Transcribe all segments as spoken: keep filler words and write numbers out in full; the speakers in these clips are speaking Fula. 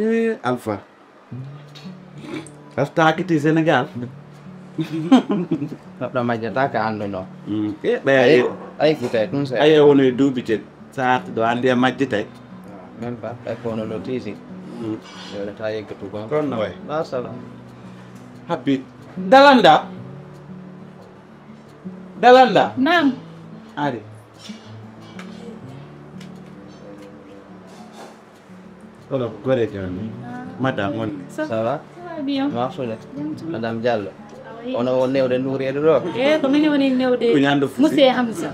Eh, Alpha. Alpha kiti Sénégal. Neɗɗo majjata ka annduno. Mm. Eh, ɓe ay, ay, ay, kitay ɗum se. Ay, wono e duuɓi ten. Sa ɗo anndi a majjitay. Même pas, ay, kono no tisi. Mm. Yo le taye ke tu bon. Kono no way. Ba sala. Habbi. Dalanda. Dalanda. Naam. Ari. Oɗo ko goreejo on ni. Madame on ni. Ça va? Ça va bien. Marsude. Madame Diallo. Ah oui. Ono won newde nduureede ɗo? Eh, ko min woni newde. Ko ñande fusi. Monsieur Hamza.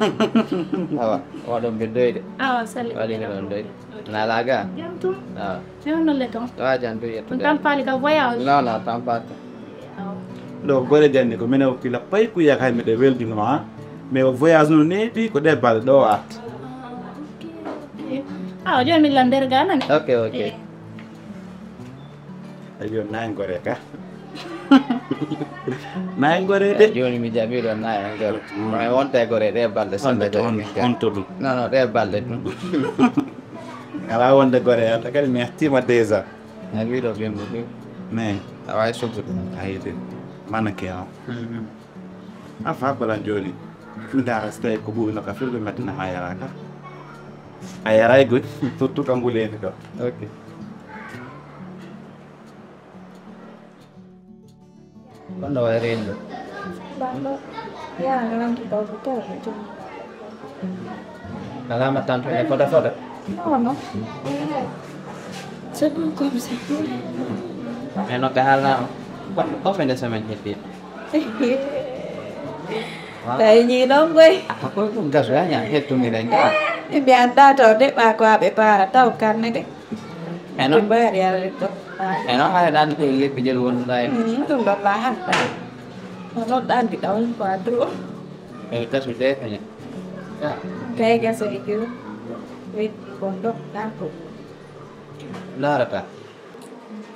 Awa, oɗon mbiɗ doyde. Awa, salli. Waɗi ko ɗon doyde. Nalaga? Jam tum. Awa. Jam nolle ton. Awa, jam tum yettude. On tampaali ka voyage? Non, non, tampaali. Ɗo gore jannde ko minen o kila pay kuya kay miɗo weldi no ha. Mais o voyage no neeɓi ko ɗe balɗe ɗo arta. Ah, ok, ok. Awa, jooni min lan nder ga nani. Ok, ok. Eh. Ayo, nayi gore ka. Nayi gore de. Eh, jooni mi jaɓi ɗo nayi gore. Mm. Kono wonta e gore ɗe balɗe on, on, on to ɗum. Non, non, ɗe balɗe ɗum. Ala wonde gore, Alla kadi mi yettima déjà. A wi ɗo ɓe mbuɗi. Mais a wawi soggude. A yiɗi. Mana ke o. Mhm. A fa bala joni. Ndara so tawi ko ɓuuri no ka firde mettina ha yaraka. A yaray goy. Surtout ka mbuleni ɗo. Ok. Kono wayi rendo. Bando. Ya, nanti kau buka. Kalama tanto e foto foto. Non, non. C'est bon comme ça. Mais non, ka hala. Ko, ko fende semaine heddi. Tawi ñii noon koy. Ko ɗum gasoya ña hettumire ña. Ɓe annda to de ɓa ko aɓe paara taw kanne de. Eno. Ɓe mbaari yaade to. Eno, hay ɗan ko yebbi jel wonduɗa en. Mm, ɗum ɗon la han. Ko ɗon ɗan di ɗawon ko adru. E gasu de kanya. Kay gasu e kiru. Wait, ko ɗon ɗan ko. Larata.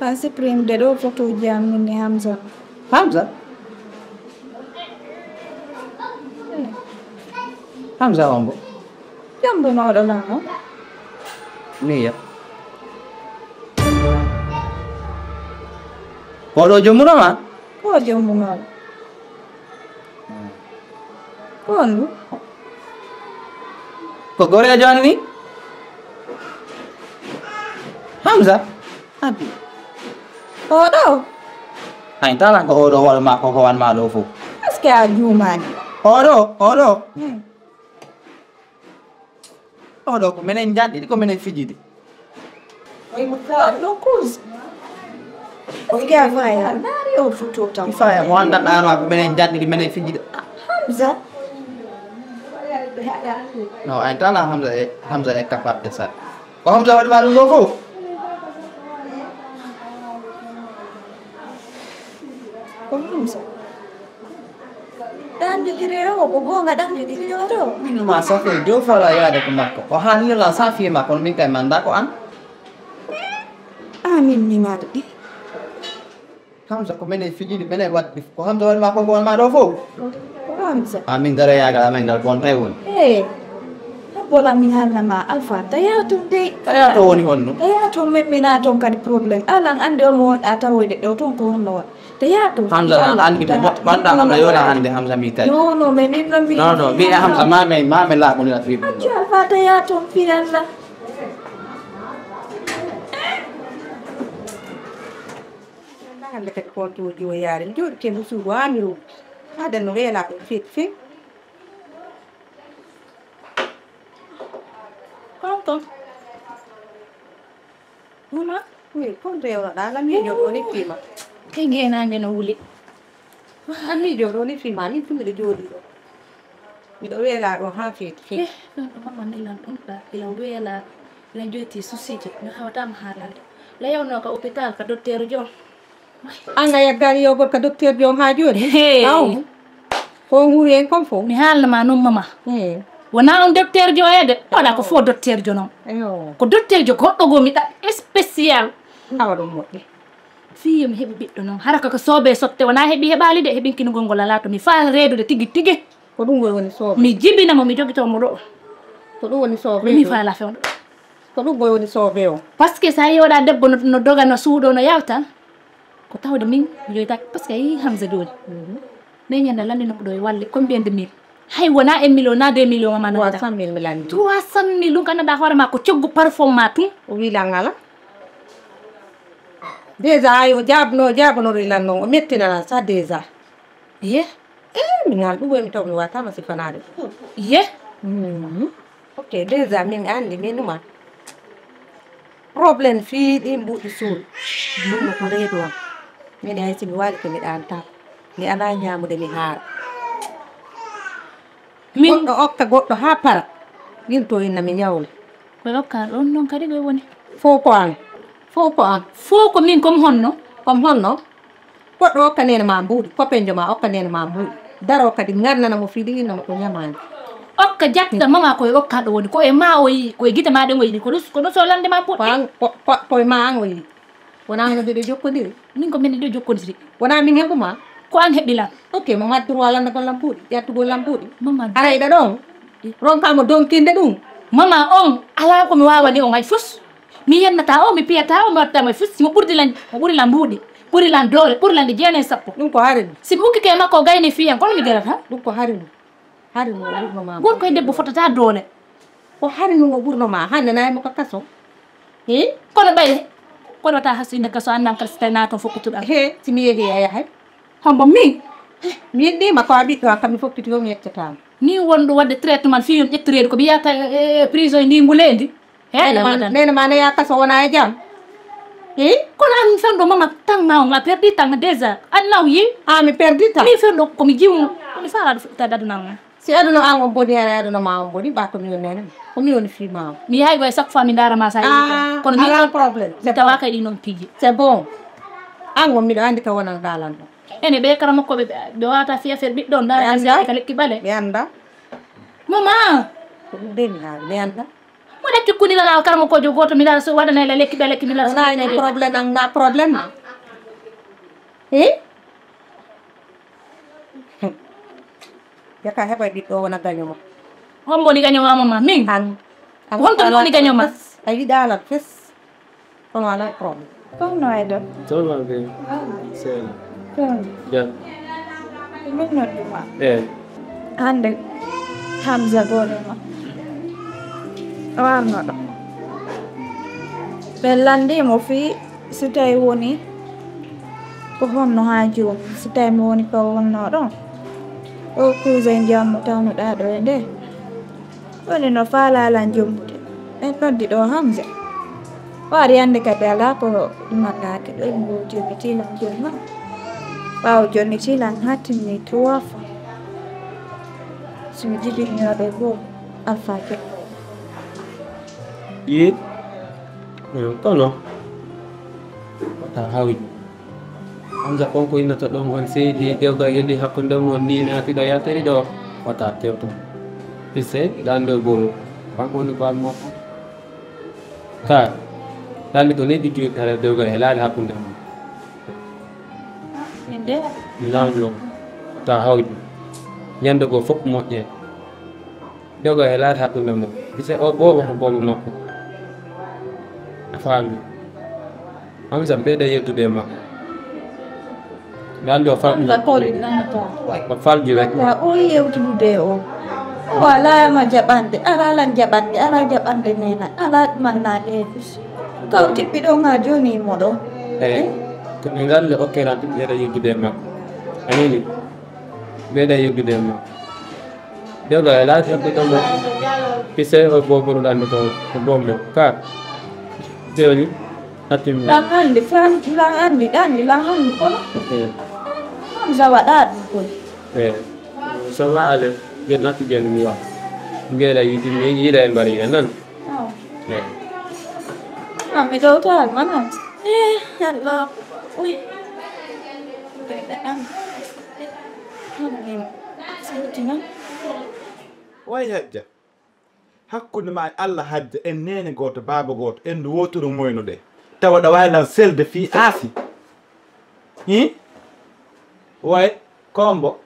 Ka supprime de ɗo photo ji am min e Hamza. Hamza? Hamza on bo? Jombo mawɗo lan o. Miya. Ko ɗo jombuno ma? Ko jombuno. Ko on ɗum? Ko goreejo on ni? Hamza? Abi. Oɗo? Hay tala ko oɗo waɗa ma ko ko wan ma ɗo fof. Est-ce que a juumaani? Oɗo, oɗo. Hmm. Oɗo ko menen njanɗiɗi, ko menen fijidi. Oy mo ka ɗo cause. Oy ke a faya. Nari o futo taw. Faya mo anda ɗano ko menen njanɗiɗi, menen fijidi. Hamza. No, ay tala Hamza e, Hamza e capable de ça. Ko Hamza waɗi ma ɗum ɗo fof? Ko Hamza. Ɗan jogiri o, ko goonga ɗan jogiri o ɗo. Min ma safi dow fala yaade ko makko. O hannila safi makko, min kay manda ko an. Amin mi marɗi. Hamza ko menen fijini, menen waɗi. Ko Hamza waɗi ma ko goon ma ɗo fof. Ko Hamza. Amin gara yagal amen ngal kon tay woni. Eh. Bola mi haalna ma Alpha, tayaa toon dey. Tayaa to woni honno? Tayaa toon min mi naa toon kadi problème. Alan anndi on mo wonɗa tawoyde ɗo toon ko honno wa. Tayaa toon. Hannde an anndi ko gonɗa Hamza yona hannde Hamza mi tawi. Non, non, mais min noon mi. Non, non, mbiya Hamza ma mi, ma mi laaɓonira fi. Accu Alpha tayaa toon fi Allah. Hannde kadi ko tuuji o yaari. Mi jooɗi ke musugo haa mi ruwi. Hade no weela ko fit fit. Tonton. Mama, oui, kon rewnoɗaa, lamiijo ɗo ni fima. Tigi e nande no wuli. Lamiijo ɗo ni fima, min tun miɗo jooɗi ɗo. Miɗo weelaa ɗo haa feeti feeti. Eh, ɗon ɗo mama nelan ɗum ɗa, ila weelaa, ila joyti susiiji, mi hawataama haalande. La yawnoo ka hôpital ka docteur Diom. An a yaggaani yogol ka docteur Diom haa jooni? Hey. Aw. Ko nguuri en kon fof. Mi haalna ma noon mama. Hey. Wonaa on docteur jo e de. Wala ko fof docteur jo noon. Eyo. Ko docteur jo goɗɗo goo mi ɗaɓi spécial. Awa ɗum moƴƴi. Fii yo mi heɓi ɓiɗɗo noon. Hara ko soobee sotte wonaa heɓi heɓaali de, heɓin kinugol ngol alaa to mi faa reedude tigi tigi. Ko ɗum woni soobee. Mi jibina mo mi jogitoo mo ɗo. Ko ɗum woni soobee. Ko ɗum mi faalaa fewndo. Ko ɗum boy woni soobee o. Parce que so a yewɗa debbo no, no doga, no suuɗo, no yawta, ko tawde min mi yoytaaki, parce que a yii Hamza jooni. Mhm. Mais ñande lanndino ko ɗo e walle, combien de mille? Hay wona un million, na deux millions ma nanta. Trois cent mille mi lanndi. Trois cent mille, ɗum ko anndanɗa hoore ma ko coggu parfum ma tun. O wi lan ala. Déjà ay o jaabno, o jaabanori lan non, o mettinana sa déjà. Ye? Eh, min hal ɗum woni taw mi watama sifanaade. Ye? Mhm. Ok, déjà min anndi, min numa. Problème fii ɗin mbuuɗi suul. Ɗum ko reedu am. Min hay si mi waali ko mi ɗaanta. Mi alaa ñaamude mi haara. Min goɗɗo okka goɗɗo haa para. Min to inna mi ñawle. Koye okka ɗon non kadi koye woni. Fof ko an. Fof ko an. Fof ko min, comme honno? Comme honno? Goɗɗo okka neene ma mbuuɗi, kopenjo ma okka neene ma mbuuɗi. Daro kadi ngarnana mo fii ɗi inna mo ko ñamaani. Okka jatta mama koye okka ɗo woni. Ko e ma o yii, ko e gite ma ɗen o yii. Ko ɗum, ko ɗum so lande ma mbuuɗi. Ko an, ko, ko, ko e ma an o yii. Wonaa hono ɗiɗo jokkodiri? Min ko min ɗiɗo jokkodiri. Wonaa min heɓu ma? Ko an heɓi lan. Ok, mo ngaddur wa landa gon lambuuɗi, ƴattugol lambuuɗi. Mama. Ara iɗa ɗon? Ronka mo donkinde ɗum. Mama on, alaa ko mi waawani on hay fus. Mi yennata o, mi piyata o, mi watta mo hay fus. Si mo ɓurdi lan, mo ɓuri lan mbuuɗi, ɓuri lan doole, ɓuri lan ɗe jeenayi sappo. Ɗum ko hari ɗum. Si mi ukkike e makko o gayni fiyan, kono mi darata. Ɗum ko hari ɗum. Hari ɗum o ɓurno ma. Gorko e debbo fotata doole. Ko hari ɗum o ɓurno ma, hannde nayi mo ko kaso. He? Kono ɓay, kono wata hasinde kaso, annan kadi si tawi nato fokkutuɗa. He, si mi yehi a yahay. Hombo min? Mi yeddima ko a ɓiɗɗo an, kam mi fokkiti o mi yeccatama. Ni wonɗo wadde traitement fii on ƴettoreede ko mi yahata e, e, e prison e ndingu leydi. He, nene ma, nene ma ne ya kaso wona e jam. He? Kono an mi fewndo mama tan ma on, a perdi tan déjà. An naw yi? A mi perdi tan. Mi fewndo ko mi jiwu, ko mi faalaɗo fuɗɗitaade aduna an. Si aduna an on boni, ara aduna ma on boni, ɓa ko mi woni nene. Ko mi woni fii ma on. Mi yahay goye chaque fois mi ndaara ma sa yehi. Ah, kono ni ala problème. Mi tawa kay ɗi noon piiji. C'est bon. An on miɗo andi ka wonano dalan ɗo. Ene ɓe kara makko ɓe, ɓe wata fi affaire ɓiɗɗo on ndaara ka lekki ɓale. Mi anda. Mama. Ko ɗum de mi haali, mi anda. Mo ɗacci kuni la kara makko jo goto mi ndaara so waɗana la lekki ɓale ki mi ndaara. Wona ene problème an na problème ma. Eh? Jaka heɓa ɓiɗɗo wona gaño ma. Hombo ni gaño ma mama min? An. An honto woni gaño ma? A yiɗa lan fes. Kono ala problème. Kono ay do. Toon maa be. Seen. Toon. Jam. Min nodduma. Eh. Hande Hamza gono ma. O arno ɗo. Ɓe landi mo fii si tawi woni ko honno haa jooni, si tawi mo woni ko wonno ɗon. O cousin jam mo tawno ɗa ɗo e nde. Woni no faala lan jombude. En noddi ɗo Hamza. O ari hande kadi ala ko ɗumannaake ɗo, en ngo jonniti lan jomma. Ɓaawo jonniti lan hattinni trois fois. So mi jibini o ɗo goo, Alpha Keko. Yi? Mm, kono. Wata hawji. Hamza kon ko innata ɗon on seydi dewgal heɗi hakkunde mon ni naati ɗo yaltiri ɗo. Wata tewto. Pise, ɗan ɗo goo. Ban on bal mo. Ka. Ɗan ɗo ne ɗi juuɗi kala dewgal helaali hakkunde mon. Inde? Lan ɗo. Wata hawji. Ñande goo fof moƴƴe. Jogo e laata hakkunde mum. Gise o ɓooɓo ko boobo makko. A faami. Hamza ɓeyda yewtude e makko. Ngal ɗo fal. Hamza ko ɗi nanata. Ko falji rek. Ya o yewtude o. O ala ma jaɓande, ala lan jaɓande, ala jaɓande nena, ala man na e. Kaw tippi ɗo nga joni mo ɗo. Eh. Ko ɓe ngal le okkera ɓeyda yewtude e makko. Anini. Ɓeyda yewtude e makko. Dewgal e laati ko ɗon mo. Pise o boboro ɗan ko ko bombe. Ka. Dewni. Hatim. Lan andi, fran, lan andi, ɗan, lan andi kono. Eh. Hamza waɗa ɗum koy. Eh. Sama ale, gen natti gen mi wa. Ngela yidi mi yida en bari en nan. Oh. Eh. Mami ɗo taal mana. Eh, Allah. Uy. Ɓeyda ɗan. Way hajja. Hakkunde ma e Allah hajja, en neene gooto, baaba gooto, en no wootoro moyno ɗe. Tawa ɗa waawi lan selde fii aasi. Hi? Way, kombo.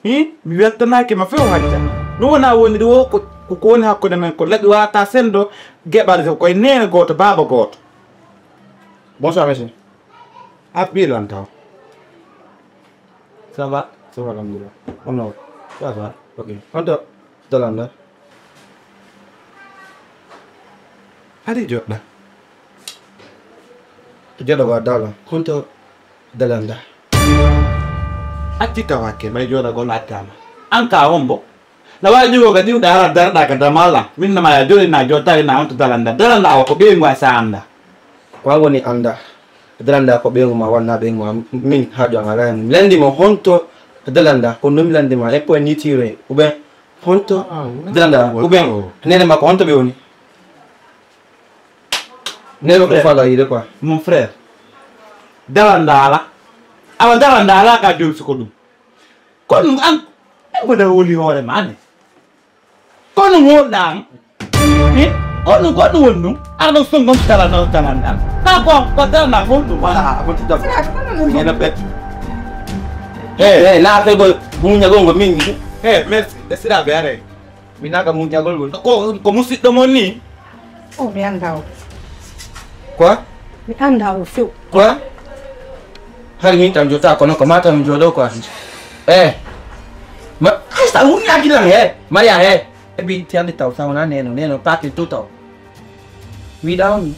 Hi? Mi weltanaaki ma few hajja. No wona woni ɗo wo ko Ko ko woni hakkunde men ko laɓi wata sendo geɓal so koye neene gooto, baaba gooto. Bonsoir, monsieur. A ɓii lan taw. Ça va? Ça va, alhamdulillah. On no? Ça va. Ok. Honto Dalanda? Ari joɗɗa. Joɗɗa wa dala. Honto Dalanda? Acci tawake may joɗagol attama. An ka hombo? Na wawi ƴugo ga diwɗa hara darɗa ka damala. Min nama ya joni na jotari na honto Dalanda. Dalanda awa ko ɓeyngu a sa anda. Ko an woni anda. Dalanda ko ɓeyngu ma wanna ɓeyngu ma min haaju an ala. Landi mo honto Dalanda ko nomi landi ma e point ni tire ou bien honto Dalanda ou bien nene ma ko honto ɓe woni. Nene ko fala yide quoi. Mon frère. Dalanda ala. Awa Dalanda ala ka jom suko ɗum. Ko ɗum an, an mboɗa woni hoore ma ne. Ko ɗum wonɗa an. Eh? Ko ɗum, ko ɗum woni ɗum. Ano songon tala no talanɗa. Ka ko, ko tala na ko ɗum wala a ko tida. Ina bet. Eh, eh, na fe go munya go min. Eh, merci. Desira be are. Mi naka muñagol ngol. Ko, ko musiɗɗo mon ni? O mi anda o. Quoi? Mi anda o few. Quoi? Hari min tan jota kono ko mata mi jodo quoi. Eh. Ma hasta muña gidan he. Maria he. E bi ti andi taw sa wona neno neno pati tu taw. Wi da on.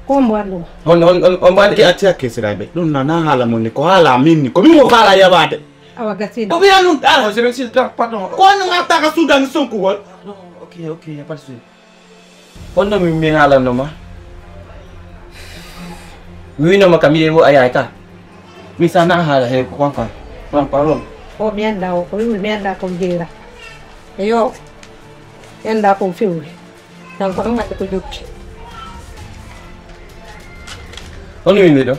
Ko mbo ando. On on on on bandi. Ati ake sira be. Dum na na hala mon ni ko hala min ni. Ko min mo fala yabade. Awa gasino. O wiya ɗum ɗa. Pardon, je m'excuse, pardon. Ko wonno ngatta ka suudani sonkugol? Non, ok, ok, y a pas de souci. Honno mi mi haalanno ma? Mi winoma kam yeewo a yaay ka. Mi sana haala he ko kon kon. Non, pardon. O mi anda o ko mi mi anda ko jeera. Eyo. Mi anda ko fewri. Kanko ɗon waɗi ko jokke. Hono windi ɗo?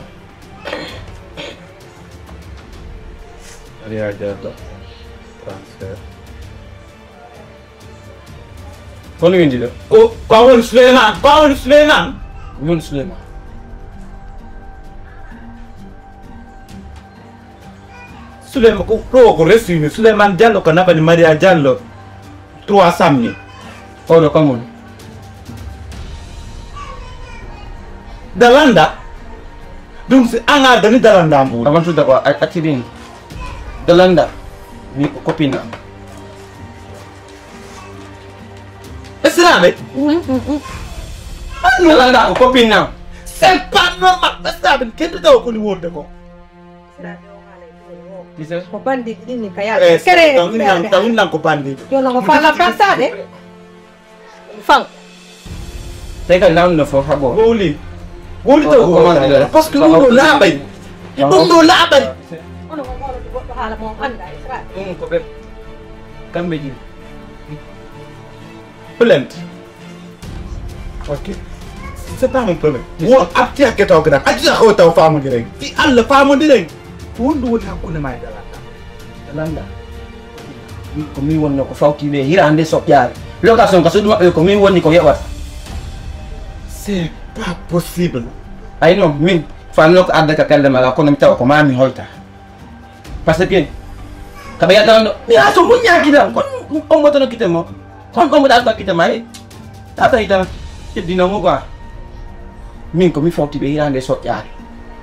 Maria Diallo, transfert. Hono windi ɗo? Ko ko a woni Souleymane, ko a woni Souleymane? Mi woni Souleymane. Souleymane ko ɗo ko resini Souleymane Diallo ko nafani Maria Diallo trois cent mille. Oɗo kam woni. Dalanda. Ɗum si an ardani Dalanda mbuɗo. Avant tout d'abord, a- accident. Dalanda. Mi ko copine am. Esiraɓe. Dalanda ko copine am. C'est pas normal. Esiraɓe kedduɗo ko ni wonde ko. Ko bandiɗi ɗin ni ka yaade. Eh, kere. Tawun nan ko bandiɗi. Yo no ko fala fansade. Fan. Te ka nan no fo habo. Woli. Woli to ko man de. Parce que ɗum ɗo laaɓay. Ɗum ɗo laaɓay. Ono ko ngoro goɗɗo haala mo anda Israel. Ɗum ko ɓe kamɓe ɗin. Plainte. Ok. C'est pas mon problème. Wo arti hakke taw kadi. Acci ko taw faamodiren. Fi Allah faamodiren. Ko honɗum woni hakkunde ma e Dalanda? Dalanda. Ko min wonno ko fawti ɓe hirande soƴƴaare. Location ka suudu maɓɓe ko min woni ko yeɓata. C'est pas possible. Ay non, min fanno ko adda ka pelle ma kono mi tawa ko ma mi holta. Parce que ka ɓe yaltano mi ha so muññaki tan kon on mbotono kite mo. Kon on mboɗa ka kite ma e tata itan teddino mo quoi. Min ko mi fawti ɓe hirande soƴƴaare.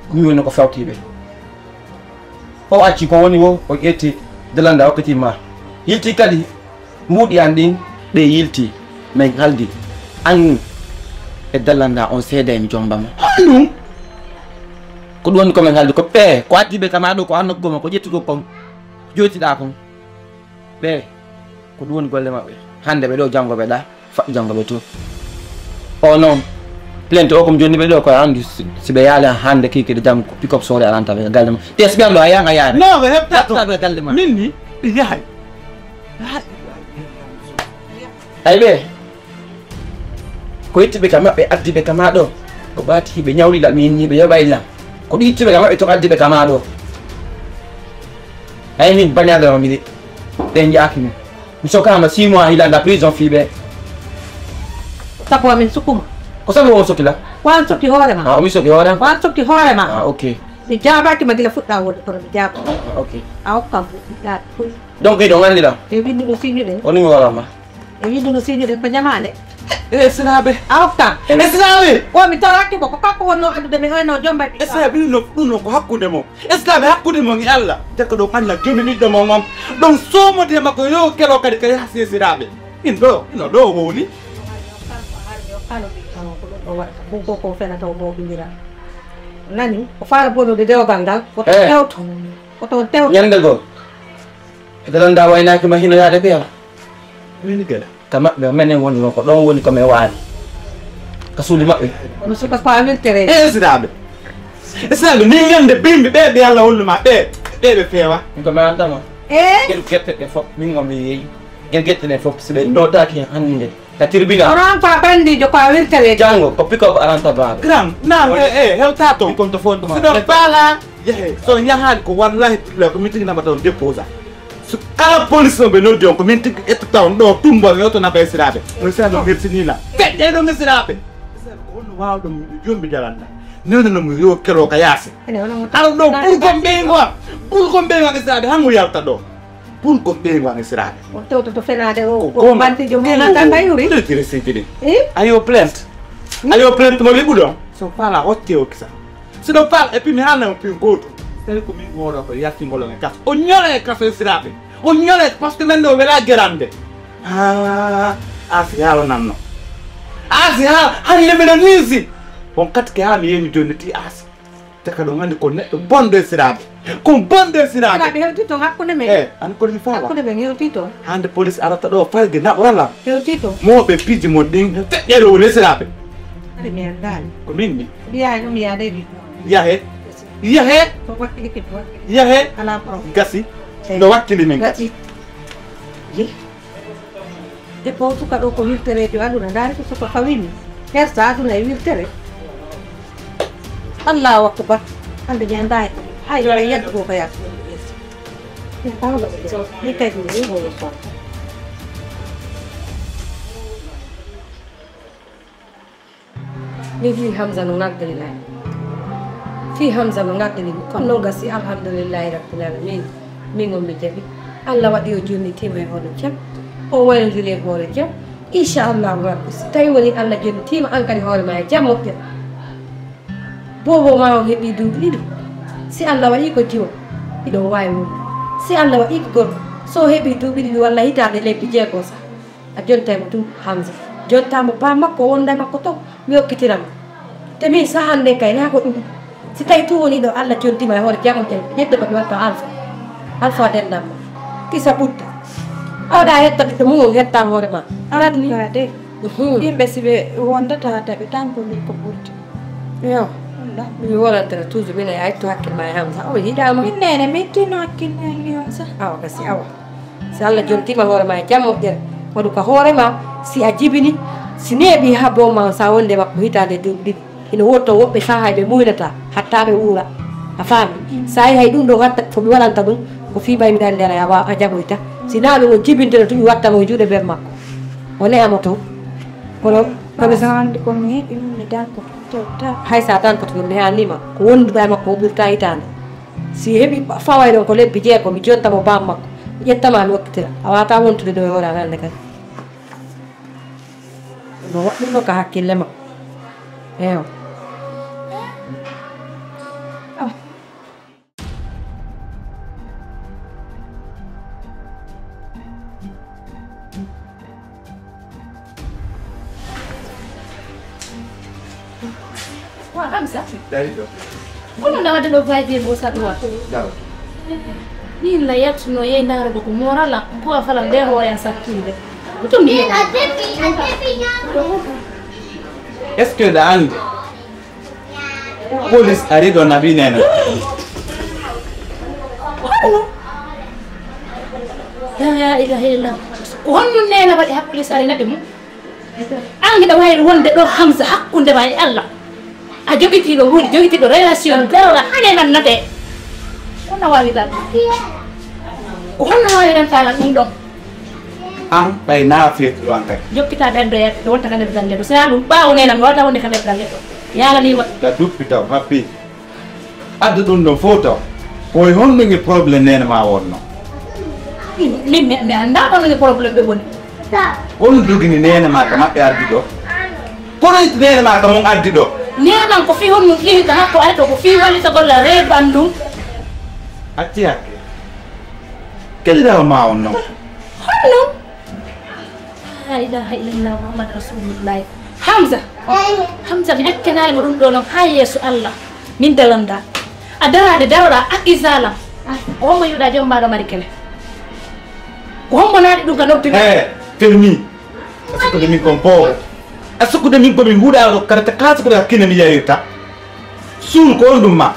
Ko min wonno ko fawti ɓe. O acci ko woni wo o ƴetti Dalanda okkiti ma. Yilti kadi mbuuɗi an ɗin ɓe yilti min haldi an e Dalanda on seeda en jombama. Honɗum? Ko ɗum woni ko min haldi ko ɓe ko addi ɓe kama ɗo ko an nokku goma ko ƴettugo kon joytiɗa kon. Ɓe ko ɗum woni golle maɓɓe hande ɓe ɗo janngo ɓe ɗa. Faɗɗu janngo ɓe to. O noon plainte o ko mi jonni ɓe ɗo ko anndi si ɓe yaali hannde kii kadi janngo pick up soore aranta ɓe galle ma te si ɓe anndo a yaanga yaade non ɓe heɓta to ɓe galle ma min ni ɓe yahay ay ɓe ko itti ɓe ka maɓɓe addi ɓe kama ɗo ko ɓaati ɓe ñawlila min ni ɓe yoɓay lam ko ɗum itti ɓe ka maɓɓe to addi ɓe kama ɗo ay min bañaɗo mi de ɓe jaaki min Mi sokkaama six mois hilanda prison fii ɓe. Sabu amin sukkuma. Ko sabu on sokkila? Ko an sokki hoore ma. Ah, o mi sokki hoore am? Ko an sokki hoore ma. Ah, ok. Mi jaabaaki ma gila fuɗɗaa wonde kono mi jaaba. Ok. A hokkam fuɗɗaa fuy. Donc iɗo nganndi ɗam? E winndi no siñuɗen. O numéro ma? E winndi no siñuɗen ko jamaale. E sinaaɓe. A hokkam. E sinaaɓe. O mi toraaki mo ko kanko wonnoo anndude mi oyno jombay. E sinaaɓe ɗum no ɗum no ko hakkunde mo. E sinaaɓe hakkunde mo e Allah. Te ko ɗum Allah jomi ɓiɗɗo mo ngam. Ɗum soomode makko yo kelo kadi ka yahsi e sinaaɓe. In ɗo ino ɗo wowli. Buggo ko fena taw mo ɓingira. Nani o faala bonude dewgal ngal. Ko tewto. Ko toon tewto. Ñande goo. Ɓe landaa waynaaki ma hino yaade ɓeya. Wini gila. Ka maɓɓe o menen wonnoo ko ɗoon woni ko men waali. Ka suudu maɓɓe. Kono suka ko a weltere. E sinaaɓe. E sinaaɓe ni ñande bimbi ɓe ɓe Yalla hollu ma ɓe. Ɓe ɓe feewa. Ko men antama. E. Gel gerte ɗe fof min ngo mi yeeyi. Gel gerte ɗe fof si ɓe nootaaki hannde. Ka tribunal. Onon ko a bandiijo ko a weltere. Janngo ko pick up aranta baaɓe. Grand, naam, e, e, hewta toon. Kon to fondo ma. Siɗo faala, yahe. So yahaali ko wallahi billahi ko min tigi nabata on déposa. So kala police on ɓe noddi on ko min tigi ƴettata on ɗo tumbo mi oto naba e siraaɓe. On siraaɓe on hersinila. Feƴƴe ɗo mi siraaɓe. Ko honno waawɗo mi jombi jalanda. Newna no mo yo kelo ka yaasi. Ala ɗo ɓurgol ɓeyngol. Ɓurgol ɓeyngol e siraaɓe hango yalta ɗo. Pour ko ɓeyngu an e siraaɓe. O tewtoto fenaade o ko bantijo mum tan ɓayuri. Ɗoytire seydi ɗin. Ayo plainte. Ayo plainte mo liɓuɗo. So faala hotte o kisa. Siɗo faala et puis mi haalna on pin gooto. Tawi ko min gooto ko yaltingol on e kaso. O ñola e kaso e siraaɓe. O ñola e parce que men ɗo wela gerande. Ah, asi haala nanno. Asi haala hannde miɗo niisi. On katke haa mi yeeni jonni ti asi. Te kadi on anndi ko neɗɗo bonɗo e siraaɓe. Ko bonɗo e siraaɓe. Siraaɓe hewti toon hakkunde men. Eh, an ko mi faala. Hakkunde men hewti toon. Hannde police arata ɗo fayde naɓoral am. Hewti toon. Mooɓe piiji mon ɗin feƴƴere woni e siraaɓe. Ari mi anndaani. Ko min ni. Mbiyaa ɗum yaade wi. Yahe. Yahe. Ko wakkili kadi wakkili. Yahe. Alaa problème. Gasi. Eh. No wakkili min kadi. Gasi. Debbo o suka ɗo ko wirtereejo aduna, ndaari ko suka fawimi. Hersa aduna e wirtere. Allahu akbar. Hande ñanda hay hay yeddo ko ya. Ni kadi ni ho so. Min fii Hamza no ngaddani lan. Fii Hamza no ngaddani mi. Kono noon gasi alhamdulillahi rabbil alamin. Min on mi jaɓi. Allah waɗi o jonnitiima e hoore jam. O waylondiri e hoore jam. Inchallahu rabbi. Si tawi woni Allah jonnitiima an kadi hoore ma e jam moƴƴa. Boobo ma on heɓi duuɓi ɗiɗi. Si Allah waɗi ko jiwo. Hiɗon waawi wonde. Si Allah waɗi ko gorko. So o heɓi duuɓi ɗiɗi walla hitaande lebbi jeego sah. A jontaama tun Hamza. Jontaama baa makko wonda e makko ton mi okkitira ma. Te min sahan nden kay naa ko ɗum. Si tawi tun woni ɗo Allah jontima e hoore jamo jam yeddo ko mi watta Alfa. Alfa dendan ma. Kisa ɓutta. Awɗa hetta ɓiɗɗo mum on hetta hoore ma. Aɗa de. Yimɓe si ɓe wondata taɓe tan ko min ko ɓurti. Yo. Ɗum mi wonantata toujours minen a ittu hakkille ma e Hamza o yiɗama. Min nene mi ittino hakkille e Hamza. Awa kasi awa. Si Allah jontiima hoore ma e jam moƴƴere, waɗu ka hoore ma, si a jibini, si neeɓi haa boom ma on, sa wonde makko hitaande e duuɓi ɗiɗi. Hino woodi toon woɓɓe sahaa ɓe muynata, hatta ɓe wuura. A faami? Sa yi hay ɗum ɗo watta, ko mi waɗanta ɗum, ko fii ɓay mi ɗan ndera, a wa-, a jaɓoyta. Si naa ɗum on jibintino tun, mi watta mo e juuɗe ben makko. O ne'amo toon. Kono, kono sa anndi ko mi heɓi ɗum mi danko, tewta. Hay sa dankoto ɗum, mi haanniima. Ko wonduɗa e makko, o ɓurta hitaande. Si heɓi faway ɗon ko lebbi jeego, mi jonta mo bam makko. Mi ƴetta ma mi okkitira. A wata wontude ɗo e hoore an hannde kadi. No waɗɗum ɗo ka hakkille ma. Eewa. Ah. Wa Hamza. Dari ɗo. Kono na wadde ɗo vaye mo sa ɗo wa. Dawa. Min la yattu no yey ndaara ko morala ko a fala nde hoore an sakkinde. Ko to mi. Est-ce que da ande? Police ari ɗo naɓi nena. La ilaha illallah. Ko honno nena waɗi ha police ari naɓi mo? An hiɗa wawi wonde ɗo Hamza hakkunde ma e Allah. A jogitiiɗo hunde, jogitiiɗo relation, dewla, hane nannate. Honno wawi lan? Ko honno wawi lan talan ɗum ɗon? An ɓay na feetu ɗo an kadi. Jokkita ɓen ɗo yette, wonta ka nder galle ɗo. Sina ɗum ɓaawo nena mi wata wonde ka nder galle ɗo. Yala ni wonta. Da duppi taw, happi. Addu ɗum ɗon fof taw. Ko e honɗum e problème neene ma wonno? Min mi annda kono e problème ɓe woni. Honɗum jogini neene ma ka maɓɓe ardi ɗo? Kono neene ma ka mon ardi ɗo? Neene man ko fii honɗum iwi ka hakko ari ɗo ko fii wallita golla ree ɓanndum. Acci hakke. Kelirawo ma on non? Honɗum? La ilaha illallah Muhammad Rasulullah. Hamza. Hamza mi accanaali mo ɗum ɗo noon haa yeeso Allah. Min dalanɗa. A daraade daroɗa a isalam. Ko hombo yiwɗa joom mbaɗo mari kele. Ko hombo naati ɗum ka noppi. He, fermi. A sukkude min kon boobo. A sukkude min komin huuɗa ɗo kadi ka sukkude hakkille mi yayirta. Suul ko on ɗum ma.